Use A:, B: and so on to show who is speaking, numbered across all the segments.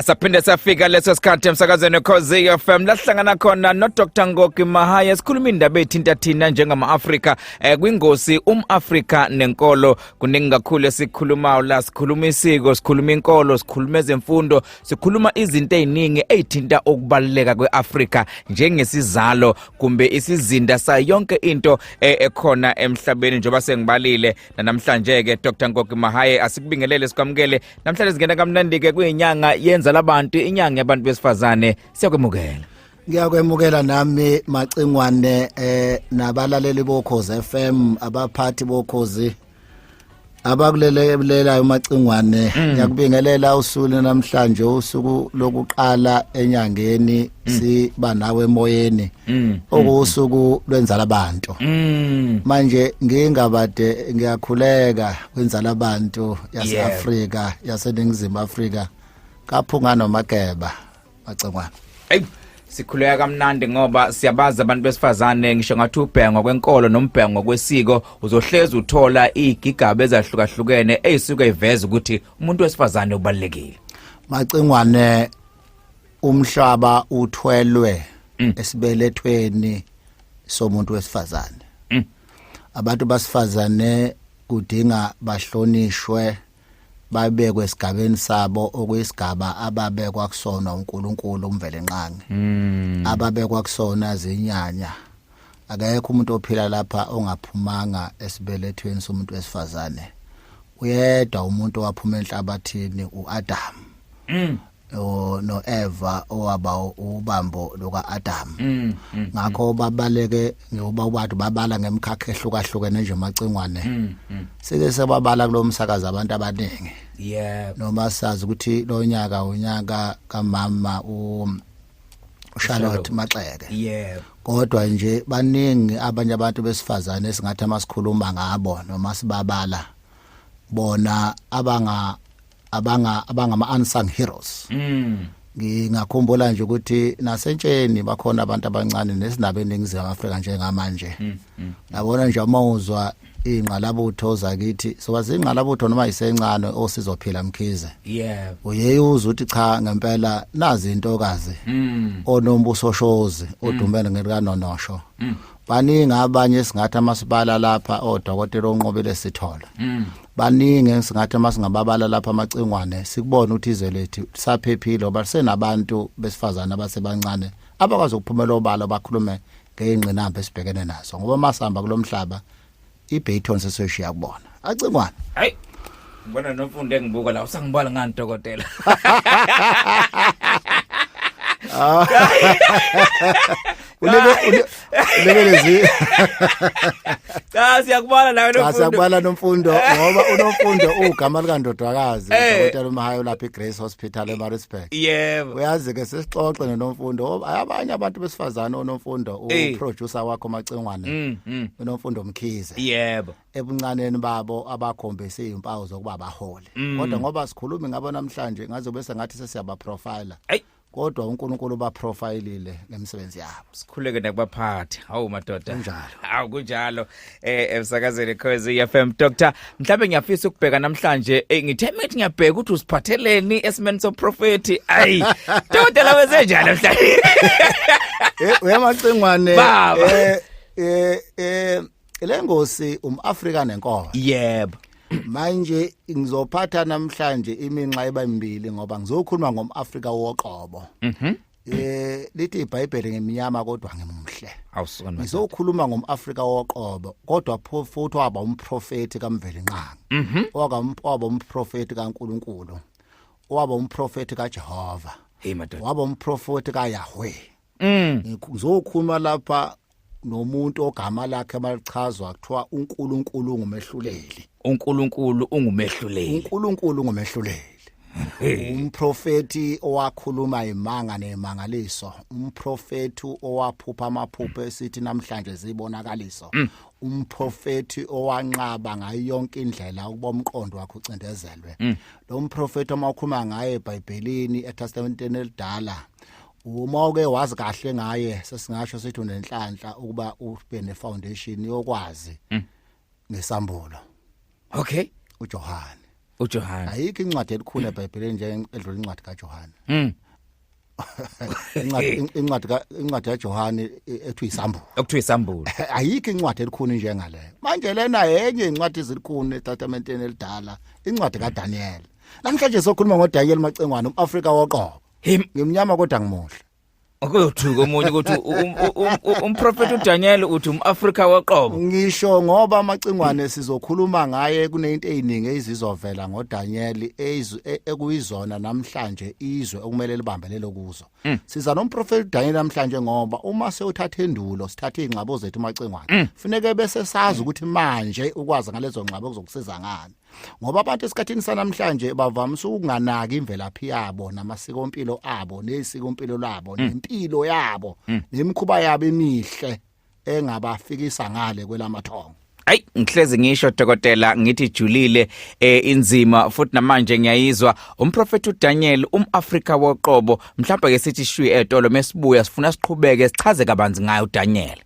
A: Saphinde safika leso sikhathi emsakazweni Khozi FM lahlangana khona no Dr Ngoki Mahaya, sikhuluma indaba ethinta thina njengama-Afrika, kwingosi umAfrika nenkolo. Kuningi kakhulu esikhulumayo la, sikhuluma isiko, sikhuluma inkolo, sikhuluma ezemfundo, sikhuluma izinto eziningi ezithinta ukubaluleka kweAfrika njengesizalo kumbe isizinda sayo yonke into ekhona emhlabeni. Njengoba sengibalile namhlanje ke, Dr Ngoki Mahaye, asikubingelele, sikwamukele. Namhlanje singena kamnandi ke kuyinyanga yenza labantu, inyanga yabantu besifazane. Siyakwemukela.
B: Ngiyakwemukela nami, Macingwane, nabalaleli boKhozi FM, abaphathi boKhozi abakulelelayo. Macingwane, ngiyakubingelela usuku namhlanje, usuku lokuqala enyangeni siba nawe emoyeni, okusuku lwenzala abantu. Manje ngingabade ngiyakhuleka kwenzala abantu yase-Afrika, yaseNingizimu Afrika, kaphunga nomageba, Macingwane.
A: Ey, sikhuleka kamnandi ngoba siyabazi abantu besifazane. Ngisho ngathi ubhengwa kwenkolo nombhengwa kwesiko, uzohlezi uthola igigaba ezahlukahlukene eyisuke iveza ukuthi umuntu wesifazane ubalekile.
B: Macingwane, umhlaba uthwelwe esibelethweni somuntu wesifazane. Abantu basifazane kudinga bahlonishwe, babekwe esigabeni sabo, okuyisigaba ababekwa kusona uNkulunkulu uMvelinqangi, ababekwa kusona zinyanya. Akekho umuntu ophila lapha ongaphumanga esibelethweni somuntu wesifazane. Uyedwa umuntu owaphuma enhlabathini, uAdam no Eva, owaba ubambo luka Adam. Ngakho babaleke ngoba ubadu babala ngemkhakha ehlukahlukene nje, Macingwane. Sike sebabala kulomsakazo abantu abaningi. Noma sazi ukuthi lo nyaka unyaka kamama u Charlotte Maxeke. Kodwa nje baningi abanye abantu besifazane esingathi amasikhuluma ngabo noma sibabala bona abangama unsung heroes. Ngingakhumbula nje ukuthi nasentsheni bakhona abantu abancane nesinabo eNingizimu Afrika njengamanje. Yabona nje uma uzwa ingqalabutho zakithi, soba ingqalabutho noma isencane, oSizophila Mkhize, uye uzwe ukuthi cha, ngempela nazi intokazi, oNombuso Shozi odumene ngelika Nonosho. Baningi abanye esingathi amasibala lapha, odokotela oNqobile Sithole. Baningi esingathi masingababala lapha, Amacingwane, sikubona ukuthi izwe lethu lisaphephile ngoba senabantu besifazana abasebancane abakwazi ukuphumela obala, bakhulume ngeyingqinamba esibhekene nazo, ngoba masihamba kulomhlaba iBayton sesoshiya kubona, Acingwane.
A: Hayi, ngibona noMfundo engibuka la, usangibala ngani, dokotela?
B: Ulebelezi.
A: Cha, siyakubala nawe.
B: Cha.
A: Nomfundo.
B: Siyakubala noMfundo, ngoba uNomfundo ugama likandodakazi, udokotela uMahayo lapha eGrace Hospital eMaritzburg. Uyazi ke sesixoxe noNomfundo, abanye abantu besifazane, oNomfundo, uproducer wakho, Macingwane, uNomfundo Mkhize, ebuncaneni babo abakhombise izimpawu zokuba abaholi. Kodwa ngoba sikhulumi ngabo namhlanje, ngazobe sengathi sesiyaba profiler. Kodwa uNkulunkulu ba profilile ngemisebenzi yabo.
A: Sikhuleke nakubaphathi. Hawu madoda.
B: Kunjalo.
A: Hawu, kunjalo. Emsakazweni Khozi FM, Doctor, mhlawumbe ngiyafisa ukubheka namhlanje, ngithe mithi ngiyabheka ukuthi usiphatheleni esimeni soprofeti. Ayi, dokotela, wenzenjani namhlanje?
B: Uyamacingwane.
A: Baba.
B: Lengosi umAfrika nenkolo. Manje ngizophatha namhlanje iminxa ebambili ngoba ngizokhuluma ngomAfrika woqobo. Lithi iBhayibheli, "Ngimnyama kodwa ngimhle."
A: Awusona.
B: Ngizokhuluma ngomAfrika woqobo, kodwa futhi waba umprofeti kaMvelinqangi. Waba umprofeti kaNkuluNkulu. Waba umprofeti kaJehova.
A: Hey madoda.
B: Waba umprofeti kaYahweh. Ngizokhuluma lapha nomuntu ogama lakhe malichazwa kuthiwa uNkulunkulu ungumehluleli.
A: uNkulunkulu ungumehluleli.
B: uNkulunkulu ungumehluleli. Umprofeti owakhuluma imanga nemangaliso, umprofeti owaphupha amaphupho esithi namhlanje zibonakaliso, umprofeti owanqaba ngayo yonke indlela ukuba umqondo wakhe ucindezelwe. Lo mprofeti uma ukhuluma ngaye eBhayibhelini, eTestamenteni elidala, uma uke wazi kahle ngaye, sesingasho sithi unenhlanhla ukuba ube nefoundation yokwazi ngesambulo. uJohane.
A: uJohane.
B: Ayikho incwadi elikhulu eBhayibhelini nje edlula incwadi kaJohane. Incwadi kaJohane ethu isambulo.
A: Okuthiwa isambulo.
B: Ayikho incwadi elikhulu njengaleyo. Manje lena yenye incwadi ezilikhulu eTestamenteni elidala, incwadi kaDaniel. Namhlanje sokhuluma ngoDaniel Macengwane, umAfrika woqobo.
A: Him.
B: Ngimnyama kodwa ngimuhle.
A: Ukuyothuka omunye ukuthi umprofeti uDaniel uthi umAfrika woqobo.
B: Ngisho ngoba amacingwane sizokhuluma ngaye, kunento eziningi ezizovela ngoDaniel ekuyizona namhlanje izwe okumele libambelele kuzo. Siza nomprofeti uDaniel namhlanje ngoba uma sewuthatha endulo sithatha izingxabo zethu amacingwane, funeke bese sazi ukuthi manje ukwazi ngalezo ngxabo kuzokusiza ngani. Ngoba abantu esikhathini sanamhlanje bavamise ukunganaki imvelaphi yabo namasikompilo abo nesikompilo labo nempilo yabo nemikhuba yabo emihle engabafikisa ngale kwelamathongo.
A: Ayi, ngihlezi ngisho dokotela, ngithi julile, inzima futhi namanje ngiyayizwa. Umprofeti uDaniel, umAfrika woqobo. Mhlawumbe ke sithi shwi etolo, mesibuya sifuna siqhubeke sichaze kabanzi ngayo uDaniel.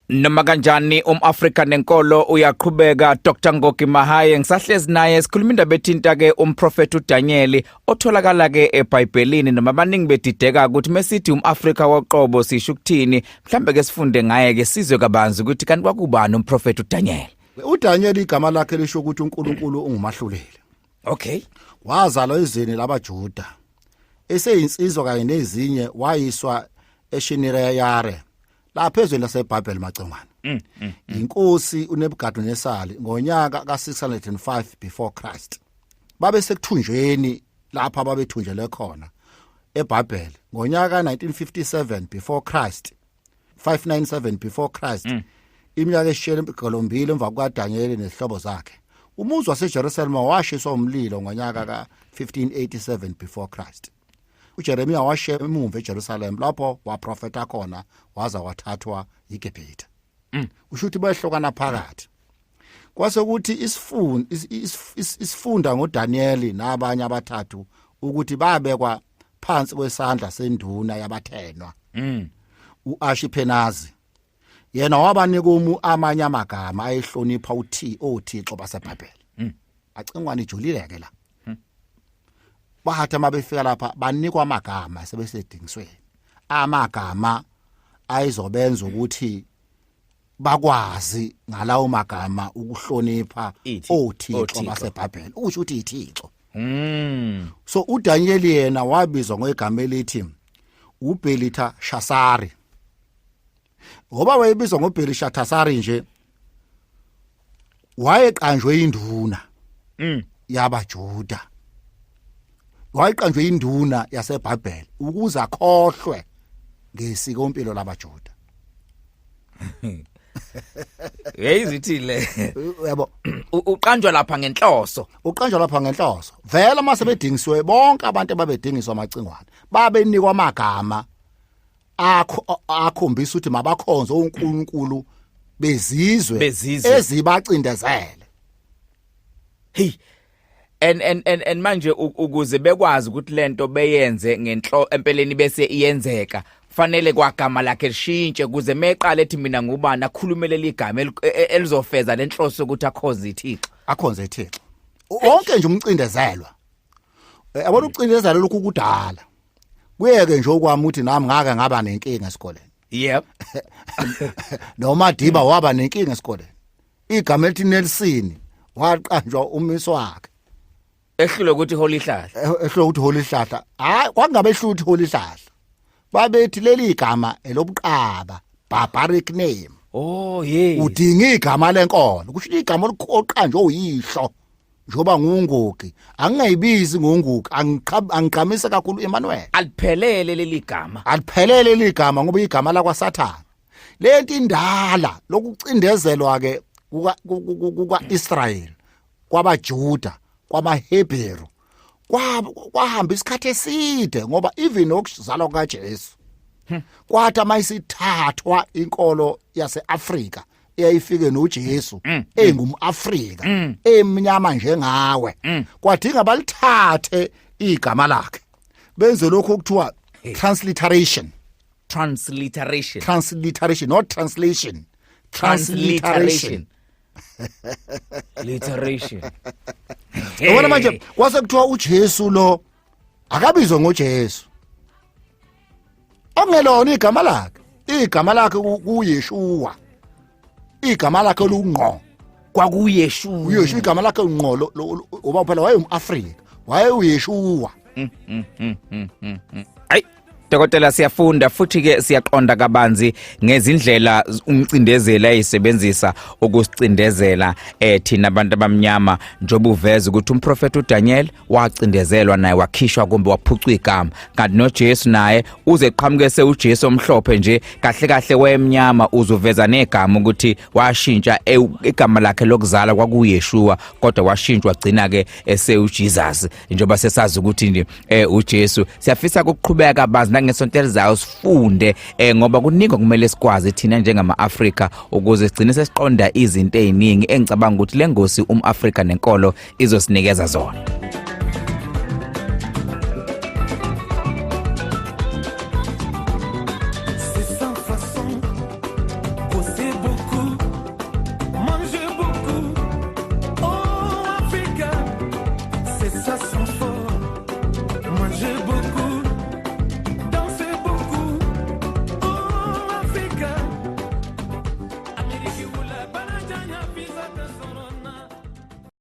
A: Noma kanjani, umAfrika nenkolo uyaqhubeka. Dr Ngogi Mahaye ngisahlezi naye, sikhuluma indaba ethinta ke umprofeti uDaniel otholakala ke eBhayibhelini. Noma abaningi bedideka ukuthi mesithi umAfrika woqobo sisho ukuthini, mhlambe ke sifunde ngaye ke, sizwe kabanzi ukuthi kanti kwakubani umprofeti uDaniel.
B: UDaniel igama lakhe lisho ukuthi uNkulunkulu ungumahluleli. Wazalwa ezweni labaJuda. Eseyinsizwa kanye nezinye wayiswa eShinireyare lapha ezweni laseBhabheli Macengwane. Inkosi uNebukadnesari ngonyaka ka605 before Christ. Babe sekuthunjweni lapha babethunjelwe khona eBhabheli ngonyaka 1957 before Christ, 597 before Christ. Iminyaka esishiyagalombili emva kukaDaniel nezihlobo zakhe. Umuzi waseJerusalem washiswa umlilo ngonyaka ka1587 before Christ. uJeremiya washiya emumva eJerusalem lapho waprofeta khona, waza wathathwa iGibhithe. Usho ukuthi bayehlukana phakathi. Kwase kuthi isifunda ngoDaniel nabanye abathathu ukuthi babekwa phansi kwesandla senduna yabathenwa uAshipenazi. Yena wabanika amanye amagama ayehlonipha uthi othixo baseBhayibheli. Acingwane ijulile ke la. Bathi uma befika lapha banikwa amagama sebesedingisweni, amagama ayizobenza ukuthi bakwazi ngalawo magama ukuhlonipha othixo baseBhayibheli, usho ukuthi ithixo. So uDaniel yena wabizwa ngegama elithi uBelita Shasari. Ngoba wayebizwa ngoBelishathasari nje, wayeqanjwe induna yabaJuda, wayeqanjwe induna yaseBhabheli ukuze akhohlwe ngesikompilo labaJuda.
A: Yayizithi le.
B: Yabo.
A: Uqanjwa lapha ngenhloso.
B: Uqanjwa lapha ngenhloso vele. Mase bedingisiwe bonke abantu ababedingiswa amacingwane babenikwa amagama akho akhombisa ukuthi mabakhonze uNkulunkulu bezizwe
A: Bezizwe.
B: ezibacindezele.
A: Hey, and manje ukuze bekwazi ukuthi lento beyenze ngenhlo empeleni bese iyenzeka, fanele kwagama lakhe lishintshe ukuze meqala ethi mina ngubani, akhulumelele igama elizofeza lenhloso yokuthi akhonze ithixo.
B: Akhonze ithixo. Wonke nje umcindezelwa, yabona, ukucindezela lokhu kudala. Kuyeke nje okwami ukuthi nami ngake ngaba nenkinga esikoleni. Noma Diba waba nenkinga esikoleni. Igama elithi Nelson waqanjwa umiso wakhe.
A: Ehlule ukuthi Holihlahla.
B: Ehlule ukuthi Holihlahla. Hayi, kwakungabe ehlule ukuthi Holihlahla, babethi leli igama elobuqaba, barbaric name.
A: Oh yes.
B: Udinga igama lenkolo, kusho ukuthi igama oqanjwe uyihlo, njengoba ngungugi angingayibizi ngungugi, angiqhamise kakhulu Emmanuel.
A: Aliphelele leli gama.
B: Aliphelele ligama ngoba igama lakwa Sathana. Lento indala lokucindezelwa ke kuka Israel, kwabaJuda, kwamaHebheru kwahamba isikhathi eside, ngoba even okuzalwa kukaJesu kwathi amayisithathwa inkolo yaseAfrika eyayifike noJesu engumAfrika emnyama njengawe, kwadinga balithathe igama lakhe benze lokho okuthiwa transliteration.
A: Transliteration.
B: Transliteration, not translation.
A: Transliteration. Literation.
B: Yabona manje kwase kuthiwa uJesu lo akabizwe ngoJesu, okungelona igama lakhe. Igama lakhe kuYeshua, igama lakhe lungqo.
A: KwakuYeshua.
B: uYeshua igama lakhe ngqo uba phela wayengumAfrika, wayeUyeshua.
A: Ayi dokotela, siyafunda futhi ke siyaqonda kabanzi ngezindlela umcindezeli ayisebenzisa ukusicindezela thina abantu abamnyama, njengoba uveza ukuthi umprofeti uDaniel wacindezelwa naye, wakhishwa kumbe waphucwa igama, kanti noJesu naye uze qhamuke sewuJesu omhlophe nje, kahle kahle wayemnyama. Uzuveza negama ukuthi washintsha igama lakhe lokuzala kwakuYeshua, kodwa washintshwa gcina ke esewu-Jesus, njengoba sesazi ukuthi nje uJesu. Siyafisa ukuqhubeka kabanzi nangesonto elizayo sifunde, ngoba kuningi okumele sikwazi thina njengama-Afrika ukuze sigcine sesiqonda izinto eziningi engicabanga ukuthi le ngosi umAfrika nenkolo izosinikeza zona.
C: C'est sans façon, bosser beaucoup, manger beaucoup. Oh Africa, c'est ça son fort, manger beaucoup.